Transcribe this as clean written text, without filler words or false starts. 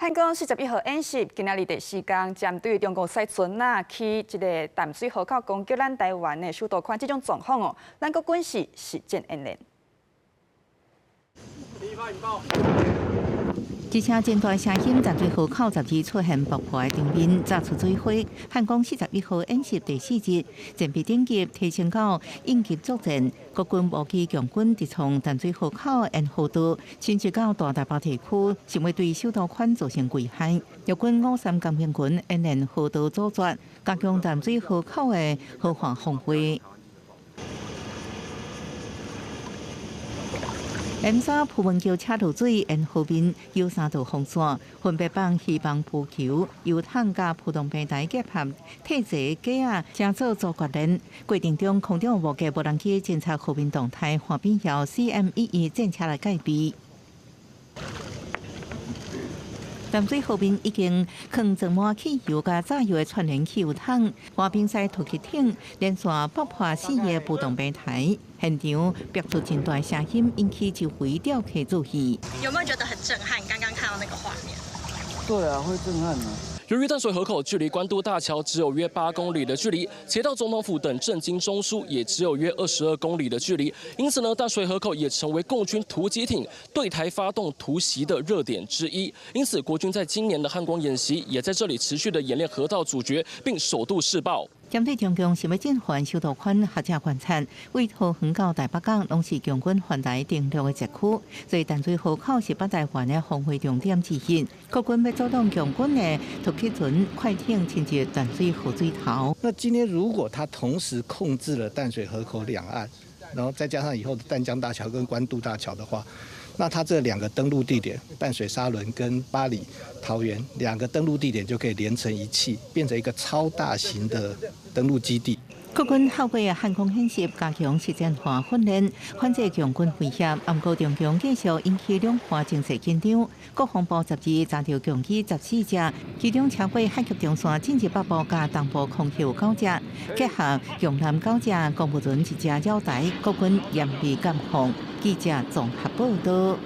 漢光41號演習，今仔日第四工，針對中共駛船仔去這个淡水河口攻擊咱台灣的首都圈這種狀況哦，咱國軍事實戰演練。一聲真大聲響，淡水河口12出現爆破的場面，炸出水花。漢光41號演習第四日，戰備等級提升到應急作戰。國軍無機強軍直衝淡水河口沿河道，侵入到大台北地區，想欲對首都圈造成危害。陸軍53工兵群沿沿河道阻絕，加強淡水河口的河岸防衛。M3普門橋車落水，沿河面有三道防線，分別放希望浮球、油桶佮浮動平台結合，鐵濟架仔，成做阻絕鏈。過程中，空中無架無人機偵察河面動態，岸邊由 CM-11戰車來戒備。淡水河面已經囥裝滿汽油佮炸藥的串聯汽油桶，岸邊駛突擊艇連續爆破四个浮動平台，現場爆出真大聲音，引起周圍釣客注意。有沒有覺得很震撼？剛剛看到那個畫面？對啊，會震撼啊！由於淡水河口距離關渡大橋只有約8公里的距離，且到總統府等政經中樞也只有約22公里的距離，因此呢，淡水河口也成為共軍突擊艇對台發動突襲的熱點之一。因此，國軍在今年的漢光演習也在這裡持續的演練河道阻絕，並首度試爆。針對中共想欲進犯首都圈，學者觀察，對桃園到台北港攏是共軍環台登陸的熱區，所以淡水河口是北台灣的防衛重點之一。國軍欲阻擋共軍的突擊船、快艇侵入淡水河水頭。那今天如果他同時控制了淡水河口兩岸，然後再加上以後的淡江大橋跟關渡大橋的話，那他這兩個登陸地點，淡水沙崙跟八里桃園兩個登陸地點就可以連成一氣，變成一個超大型的登陸基地。國軍透過漢光演習加強實戰化訓練，反制共軍威脅。毋過中共繼續引起兩岸情勢緊張。國防部12查著共機14隻，其中超過海峽中線進入北部佮東部空域九隻，結合共艦九隻，公務船一隻繞台，國軍嚴厲監控。記者綜合報道。